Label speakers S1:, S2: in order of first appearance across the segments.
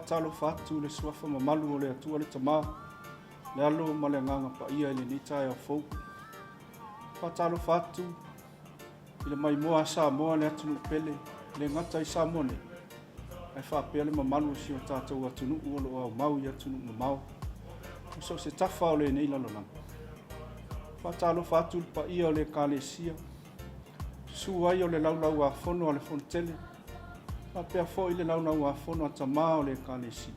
S1: faatalofa atu i le Suafa mamalu o le Atua le Tama, le Alo ma le Agaga Paia i lenei taeao fou. Faatalofa atu i le maimoa a Samoa le atunuu pele, e le gata i Samoa nei, ae faapea le mamalu o si o tatou atunuu o lo o aumau i atunuu mamao ma so o se tafa o lenei lalolagi. Faatalofa atu i le paia o le Ekalesia, susu ai o le Laulau-a-Fono a le Fonotele, faapea foi le Laulau-a-Fono a Tama o le Ekalesia.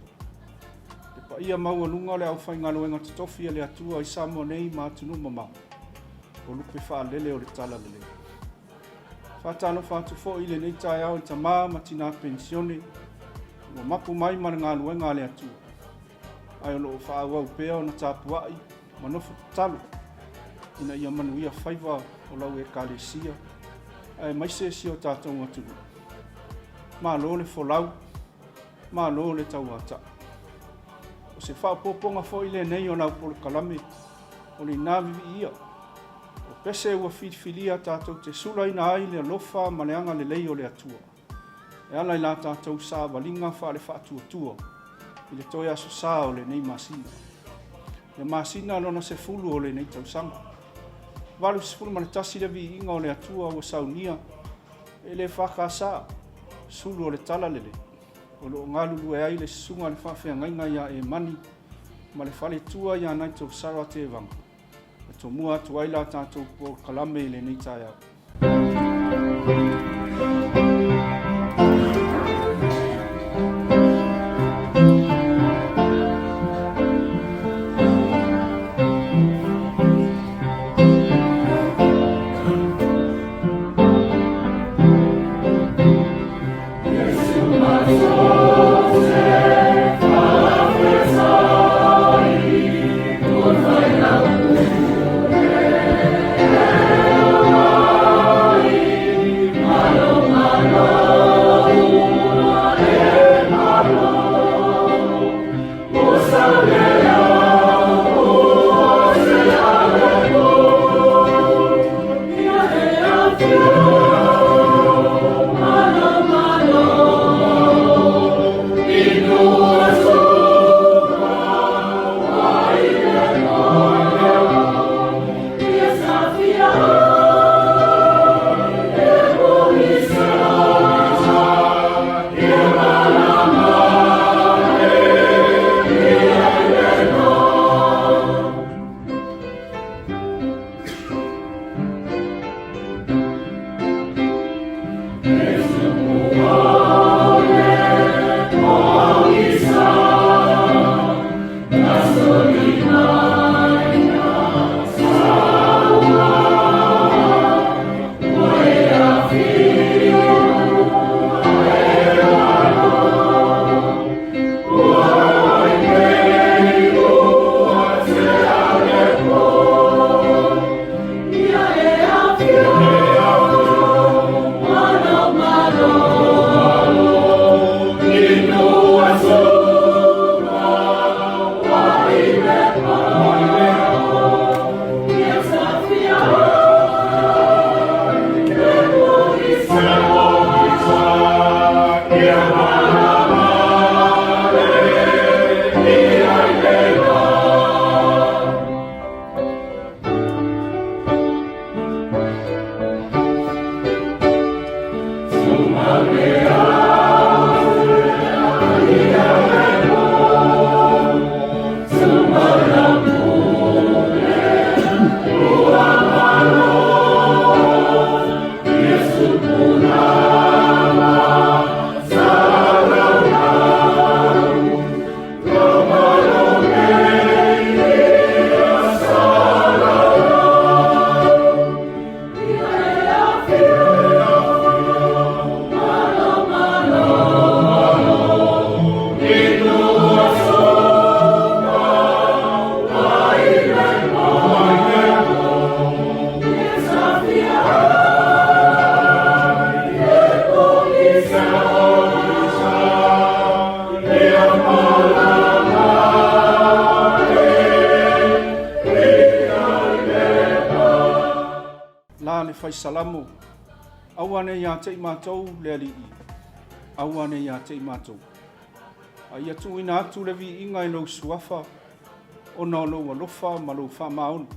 S1: Le paia maualuga o le aufaigaluega totofi a le Atua i Samoa nei ma atunuu mamao, o lupe faalele o le Talalelei. Faatalofa atu foi i lenei taeao i tama ma tina penisione ua mapu mai ma le galuega a le Atua, ae o lo o faaauau pea ona tapuai ma nofo tatalo ina ia manuia faiva o lau Ekalesia aemaise si o tatou atunuu. Malo le folau, malo le tauatai. O se faaopoopoga foi lenei o lau polokalame o le ina viviia, o pese ua filifilia tatou te sulaina ai le alofa ma le agalelei o le Atua e ala i la tatou savaliga faale-faatuatua i le toe aso Sa o lenei masina, le masina lona 10 o lenei tausaga. 81 le viiga o le Atua ua saunia e le FKS, sulu o le Talalelei, o lo o galulue ai le Susuga i le Faafeagaiga ia Emani ma le faletua ia Nigel Sarah Tevaga e tomua atu ai la tatou polokalame i lenei taeao. La le fai Salamo, Aua ne ia te i matou le Alii, aua ne ia te i matou. A ia tuuina atu le viiga i lou Suafa ona o lou alofa ma lou faamaoni.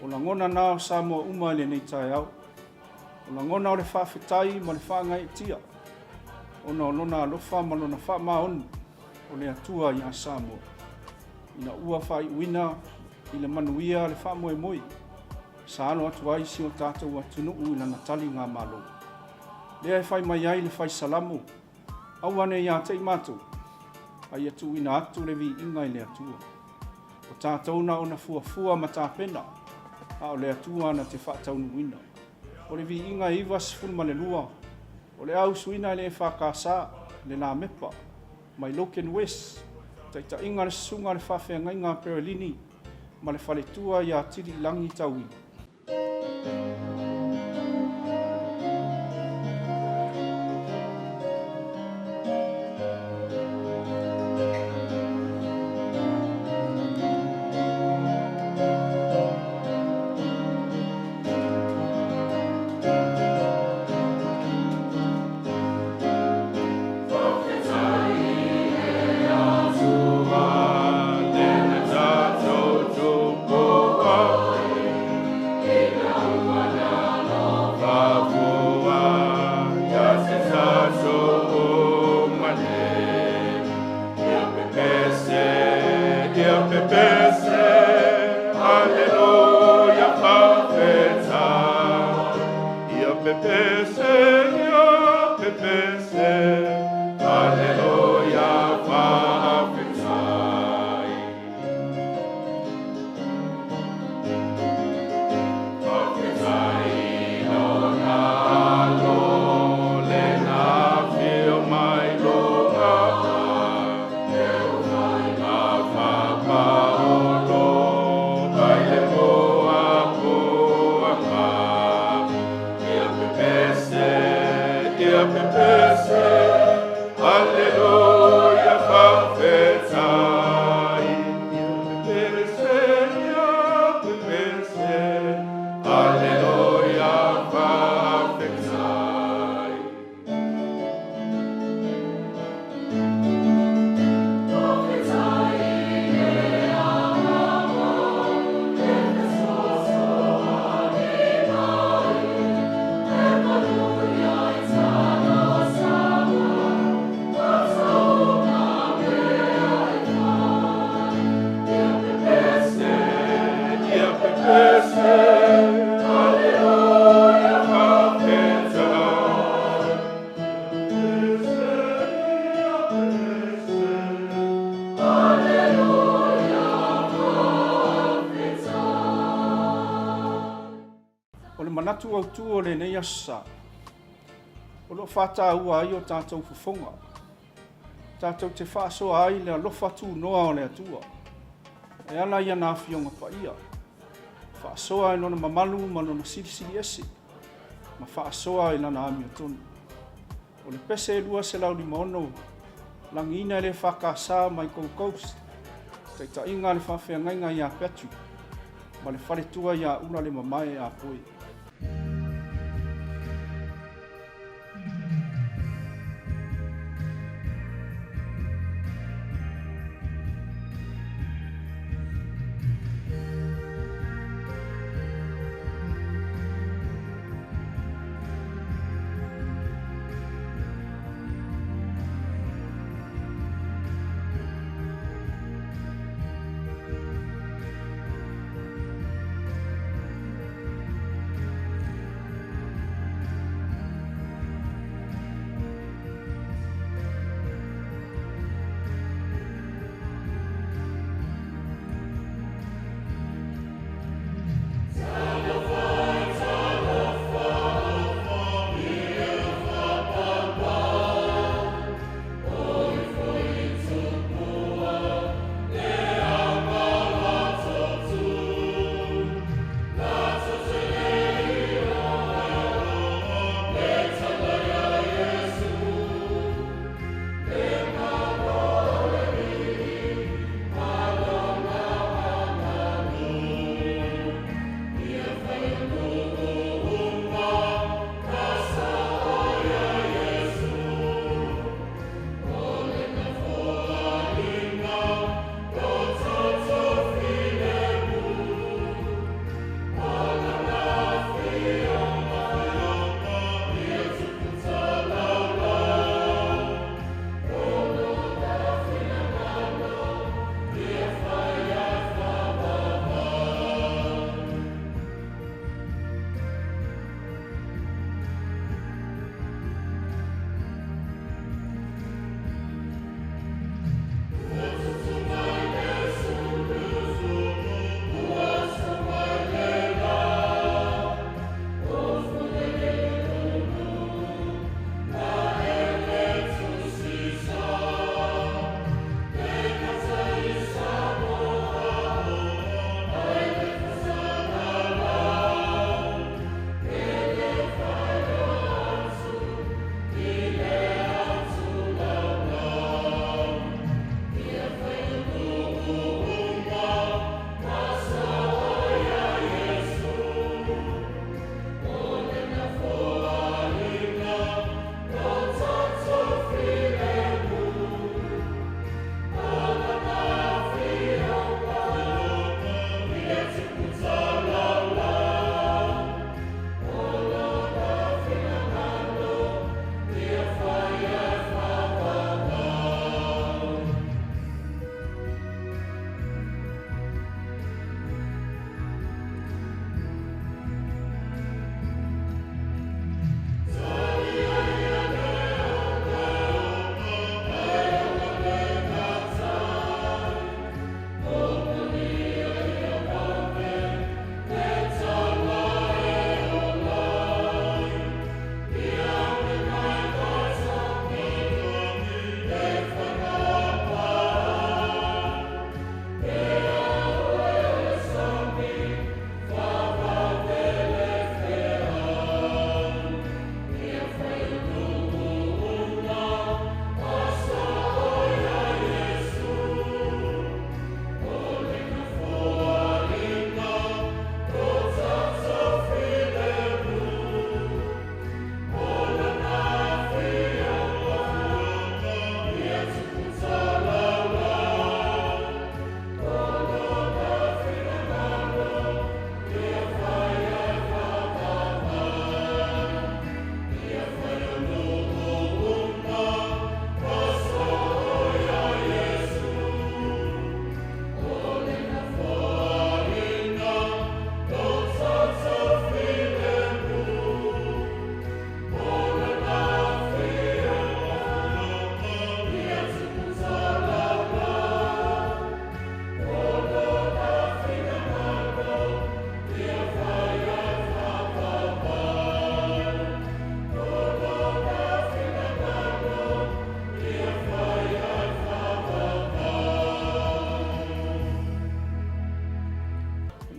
S1: O lagona na o Samoa uma i lenei taeao. O lagona o le faafetai ma le faagaeetia ona o lona alofa ma lona faamaoni o le Atua ia Samoa, ina ua faaiuina i le manuia le faamoemoe sa alo atu ai si o tatou atunuu i lana taligamalo. Lea e fai mai ai le Fai Salamo, Aua ne i ia te i matou, a ia tuuina atu le viiga i le Atua. O tatou na ona fuafua ma tapena, a o le Atua na te faataunuuina. O le viiga e 92, o le a usuina e le EFKS, le Lamepa, mai Logan West, taitaiga a le Susuga a le Faafeagaiga a Perelini ma le faletua ia Tiliilagi Tauili. O le manatu autu o lenei Aso Sa, o lo o faataua ai o tatou fofoga, tatou te faasoa ai le alofa tunoa o le Atua, e ala i ana Afioga Paia, faasoa i lona mamalu ma lona silisili ese, ma faasoa i lana amiotonu. O le pese e 256, lagiina e le EFKS mai Gold Coast, taitaiga a le faafeagaiga ia Patrick ma le faletua ia Ulalemamae Apoe.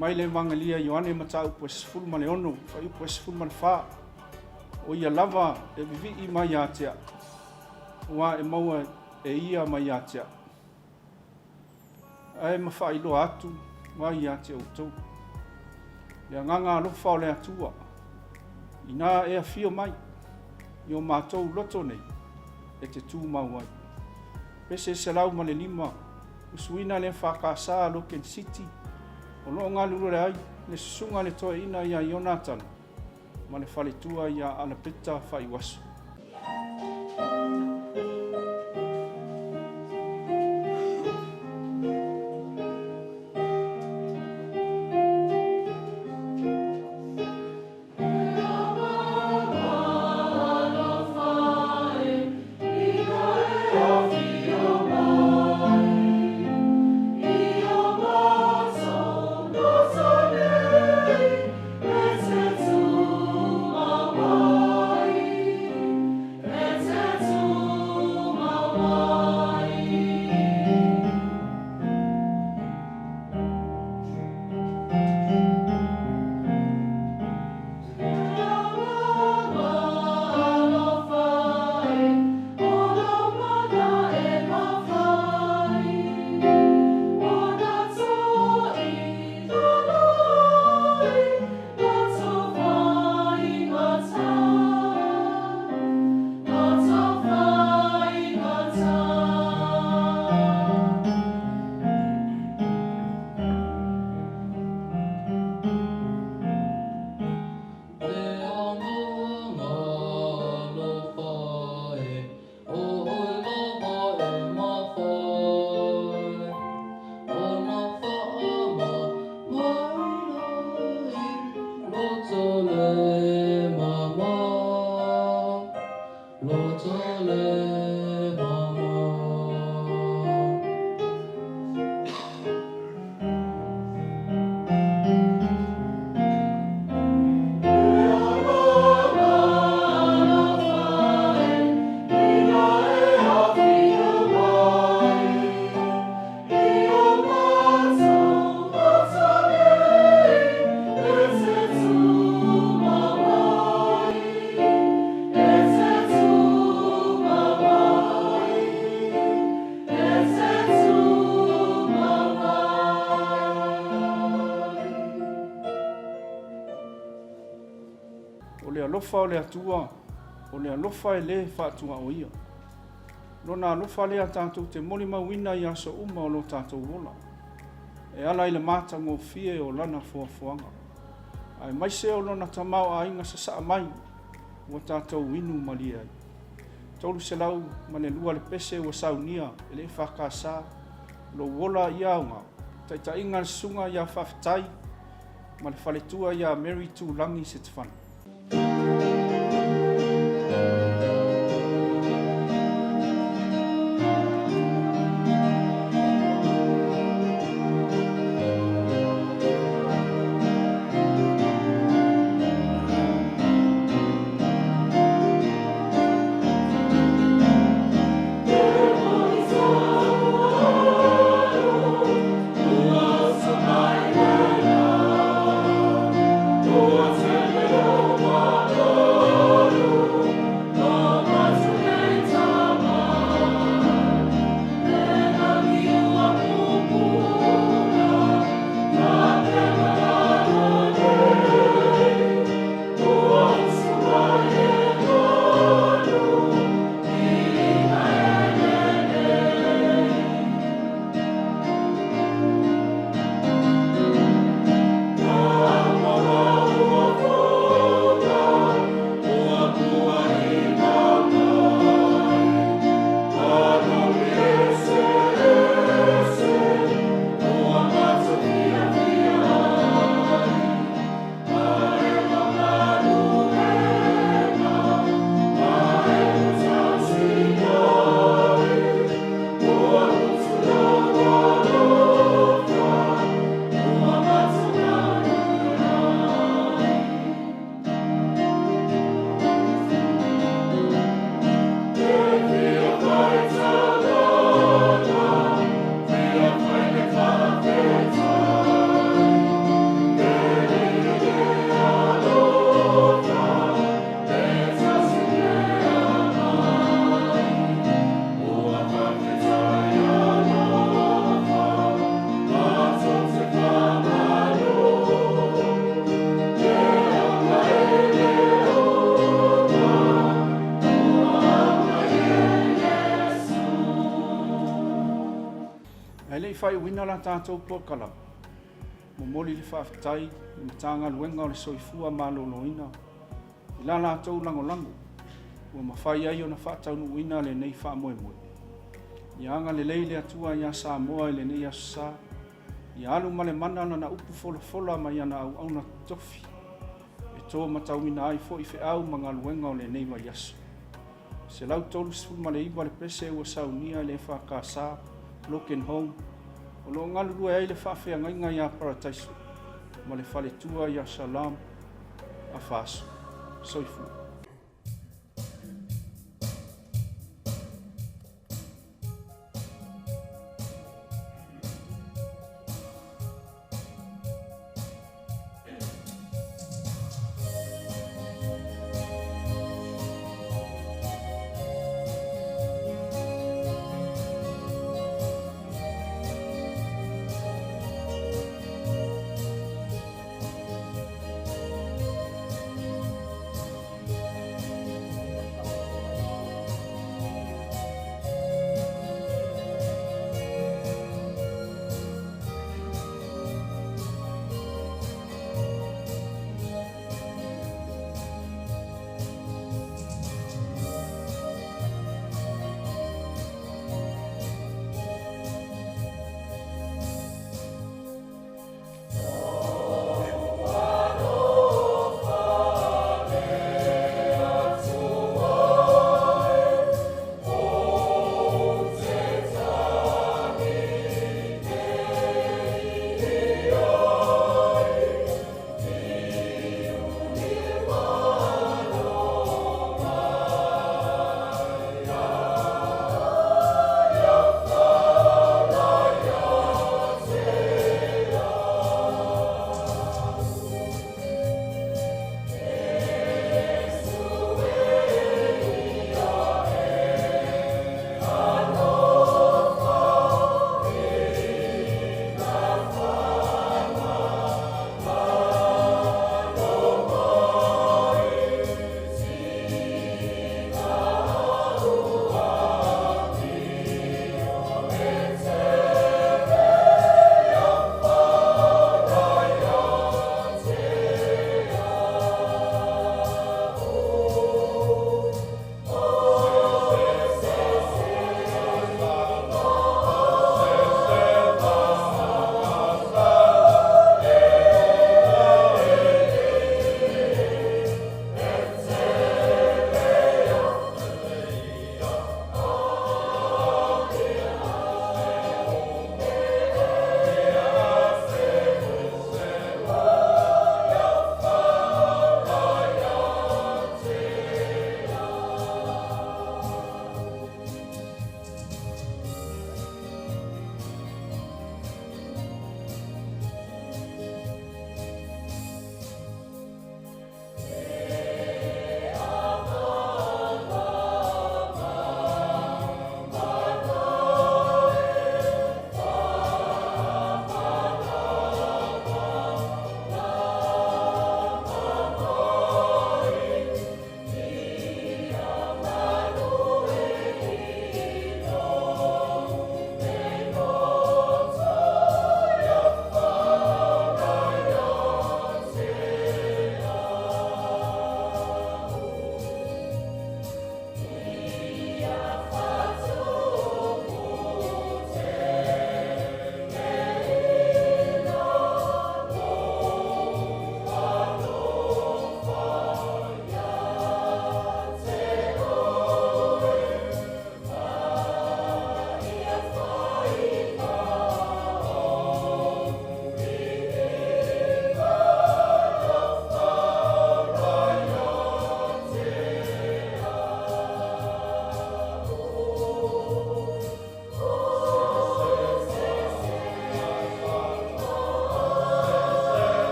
S1: mai le Evagelia a Ioane mataupu e 16, fuaiupu e 14, O ia lava e vivii mai ia te a'u, aua e maua e ia mai ia te a'u, ae ma faailoa atu ai ia te outou. Le agaga alofa o le Atua, inā e afio mai i o matou loto nei, e te tumau ai. Pese 105, usuina le EFKS a Logan City, o lo o galulue ai le Susuga i le Toeaina ia Ionatana ma le faletua ia Alapeta Faaiuaso. O le alofa o le Atua, o le alofa e lē faatuaoia. Lona alofa lea tatou te molimauina i aso uma o lo tatou ola, e ala i le matagofie o Lana foafoaga, aemaise o Lona tamaoaiga sasaa mai ua tatou inu malie ai. 302 le pese ua saunia e le EFKS, Lou Ola Ia Aoga, taitaiga a le Susuga ia Faafetai ma le faletua ia Mary Tulangi Setefano. Ae le i faaiuina la tatou polokalame, momoli le faafetai i le Matagaluega o le Soifua Maloloina i la latou lagolago ua mafai ai ona faataunuuina lenei faamoemoe. Ia agalelei le Atua ia Samoa i lenei Aso Sa, ia alu ma le mana lana upu folafola mai ana auauna totofi, e to matauina ai foi feau ma galuega o lenei vaiaso. 139 le pese ua saunia e le EFKS Broken Home o lo o galulue ai le faafeagaiga ia Parataiso ma le faletua ia Shalom Afaso. Soifua.